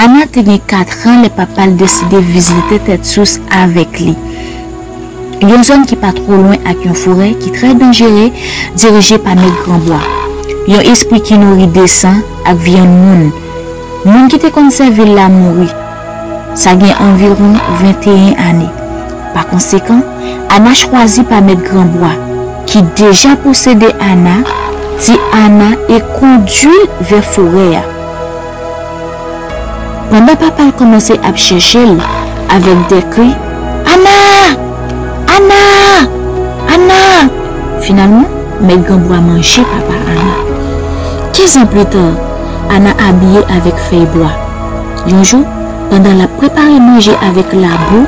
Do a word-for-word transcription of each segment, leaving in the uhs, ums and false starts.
Ana te gen kat an lè papa l deside vizite Tèt Sous avèk li. Yon zòn ki pa twò lwen ak yon forè ki trè danjere, dirije pa Mèt Granbwa, yon espri ki nouri de san ak vyann moun. Moun ki te konn sèvi l la mouri. Sa gen anviwon venteyen ane. Pa konsekan, Ana chwazi pa Mèt Granbwa, ki deja posede Ana, di Ana e kondui l vè forè a. Pandan papa l kòmanse ap chèche l avèk de kri, "Ana! Ana! Ana!" Finalman, Mèt Granbwa manje papa Ana. Kenz an pli ta, Ana abiye avèk fèy bwa. Yon jou, pandan l ap prepare manje avèk labou,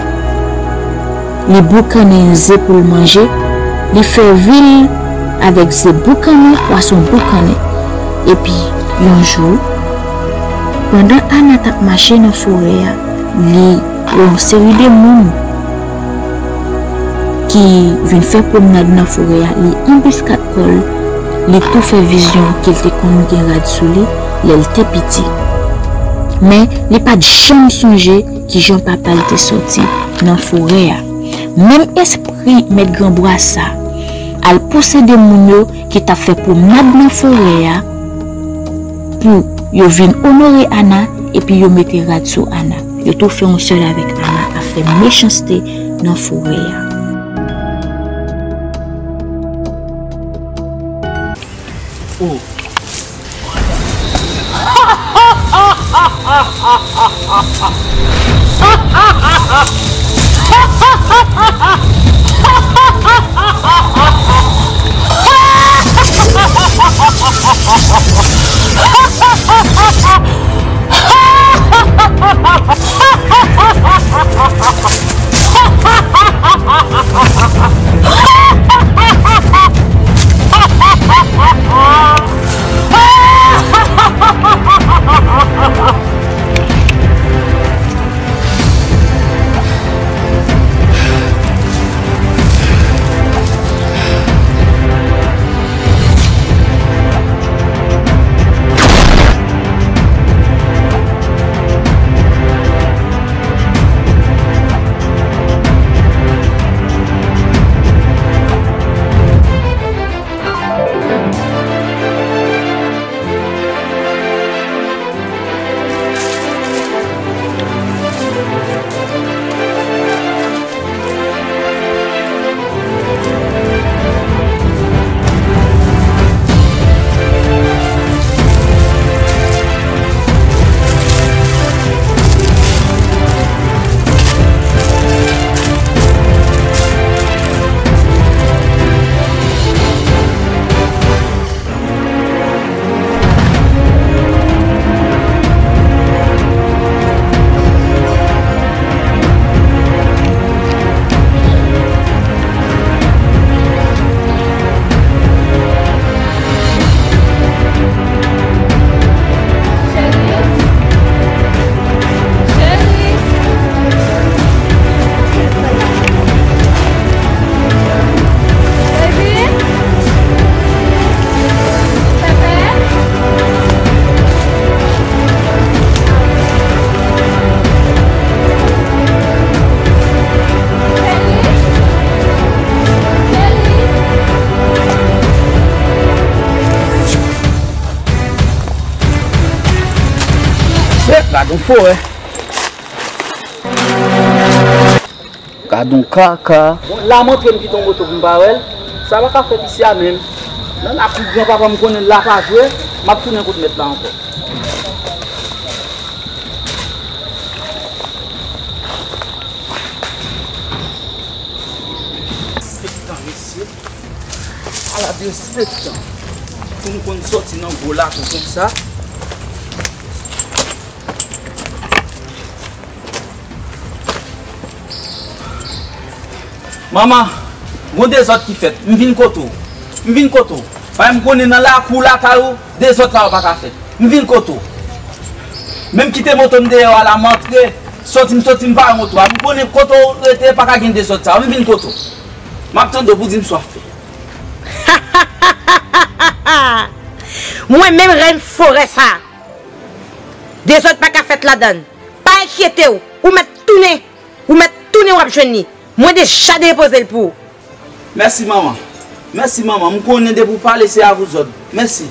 li boukannen ze pou l manje, li fè vi l avèk ze boukannen, pwason boukannen. Epi, yon jou, pandan Ana t ap mache nan forè a, li wè yon seri de moun ki vin fè pwomnad nan forè a, li anbiskad kò l, li tou fè vizyon ke l te konn gen rad sou li lè l te piti. Men, li pa t janm sonje kijan papa l te sòti nan forè a. Menm espri Mèt Granbwa sa al posede moun yo ki t ap fè pwomnad nan forè a pou yo vin onore Ana epi yo mete rad sou Ana. Yo tou fè yon sèl avèk Ana ap fè mechanste nan forè a. Oh. Gad yon forè. Gad yon kaka. Bon, la m antre, m kite yon moto pou m pa wè l. Sa pa ka fèt isi a menm. Nan lakou granpapa m konnen la pa jwe, m ap tounen kot mèt la ankò. Derespektan, mesye. Ala derespektan. Pou m konn sòti nan gwo lakou konsa. Manman, gon dezòd ki fèt. M vin kote w. M vin kote w. Paske m konnen nan lakou lakay ou, dezòd sa yo pa ka fèt. M vin kote w. Menm kite moto m deyò a la, m antre, sòti m sòti m pa wè moto a. M konnen kote w rete pa ka gen dezòd sa yo. M vin kote w. M ap tande w pou di m sa w ap fè. Mwen menm rèn forè sa. Dezòd pa ka fèt ladann. Enkyete w, ou mèt tounen, ou mèt tounen w ap jwenn li. Mwen deja depoze l pou ou. Mèsi, manman. Mèsi, manman. M konnen depi w pale, se a vouzòd. Mèsi.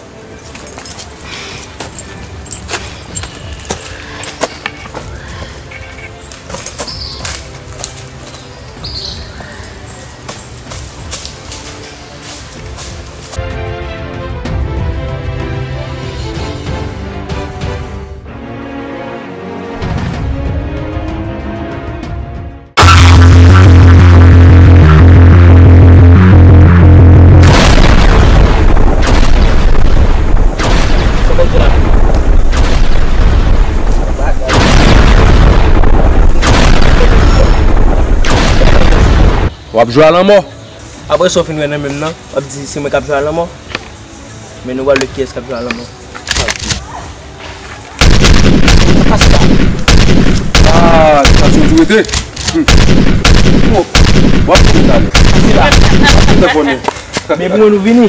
W ap jwe a lanmò. Apre sa w fin wè nan men m nan, w ap di se mwen k ap jwe a lanmò. Men nou pral wè kiyès k ap jwe a lanmò. Ah, sa se ou rete. Hmm. Bon, w ap konnen talè. W ap konnen konnen. Men pou mwen nou vini.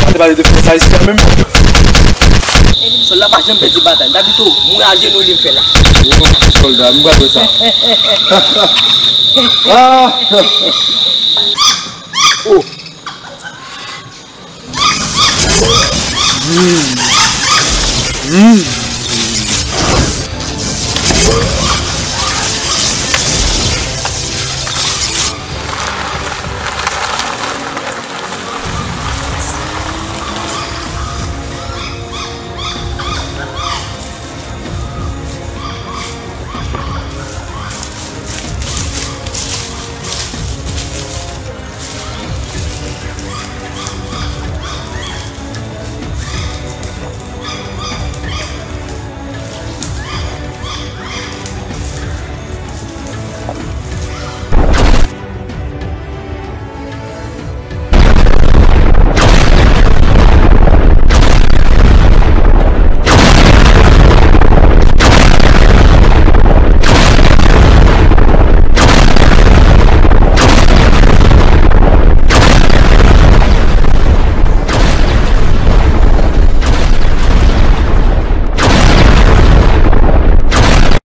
Pa te pale de fòs ayisyen menm. Sòlda pa janm pèdi batay. Dabito, mwen ajenou li m fè la. Oh, sòlda, m pral wè sa. Ah! Oh!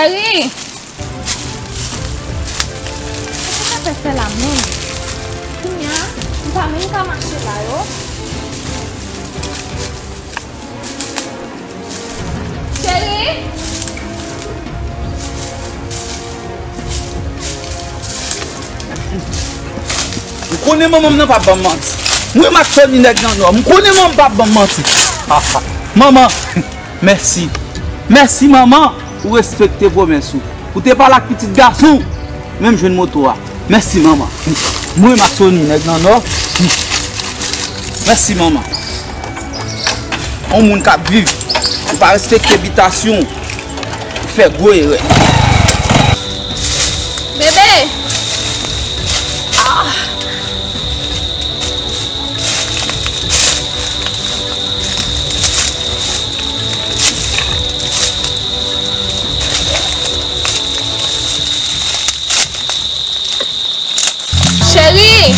Cheri! Sa fè fè la menm? Kounya, m pa menm ka mache la yo. Cheri! M konnen manman m nan p ap ban m manti. Mwen m ak Tony nèg nan nò. M konnen manman m p ap ban m manti. Manman, mèsi. Mèsi, manman. Ou respekte pwomès ou. Ou te pale ak pitit gason w, men m jwenn moto a. Mèsi, manman. Mwen m ak Tony nèg nan nò. Mèsi, manman. Yon moun k ap viv, ou pa respekte bitasyon w, ou fè gwo erè. Bebe! Ah! Cheri!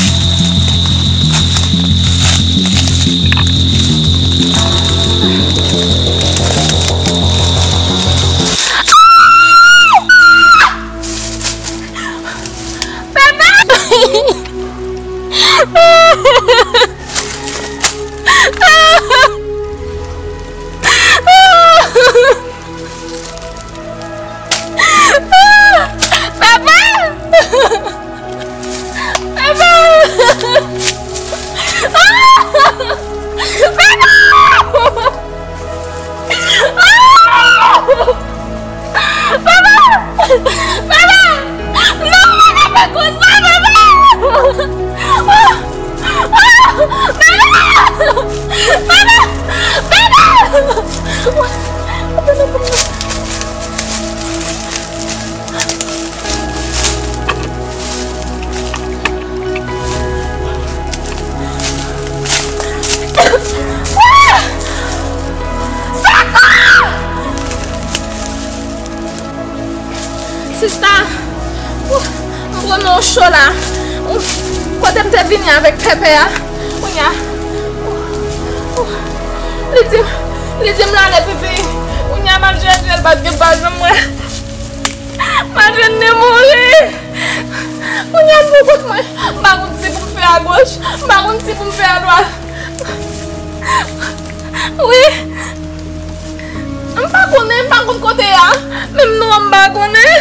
Papa! Papa! Papa! Papa! Papa! Papa! Non, papa, pa konsa, papa! Papa! Papa! Papa! Sista! Ouh, m pran yon cho la. Ouh, kote m te vini avèk pèpè a? Kounya. Ouh, ouh. Li di m, li di m l ale pipi. Kounye a m ap chèche l paske m pa janm wè. M al jwenn li mouri. Kounye a m pou kont mwen. M pa konn si pou m fè agoch, m pa konn si pou m fè adwat. Wi. M pa konnen, m pa konn kote a. Menm non an m pa konnen.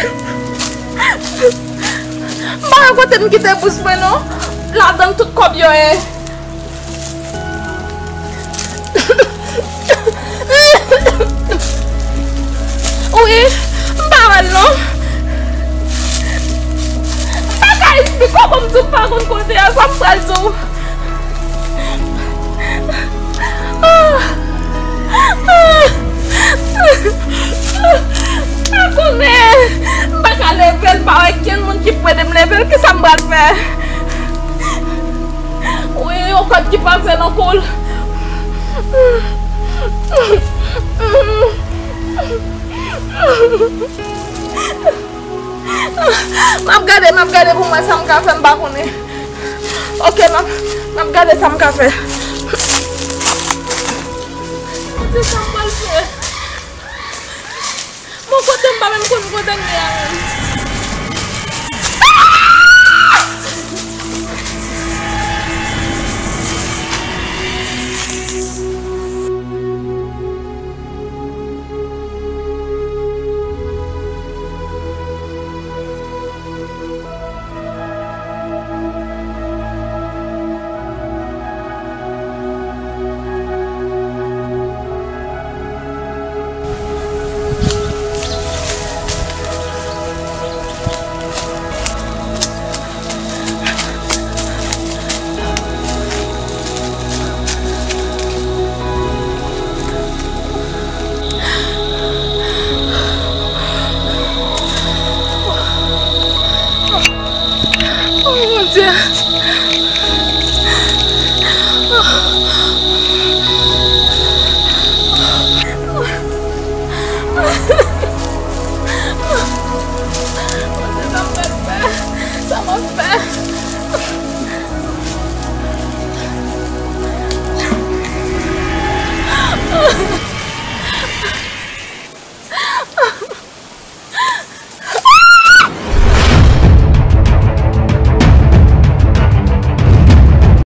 M pa wè kote m kite bous mwen non. Ladan l tout kòb yo ye. Wi, m pa wè l non. M pa ka esplike w, kòm di w m pa konn kote a, sa m pral di w. Ah! Ah! M pa konnen. M pa ka leve l, pa wè kenn moun ki pou ede m leve l. Kisa m pral fè? Wi, yon kòd ki pase nan kou l. M ap gade, m ap gade pou m wè sa m ka fè, m pa konnen. Oke, m ap, m ap gade sa m ka fè. Monchè, sa m pral fè? Bon, kote m pa menm konn kote m ye a menm.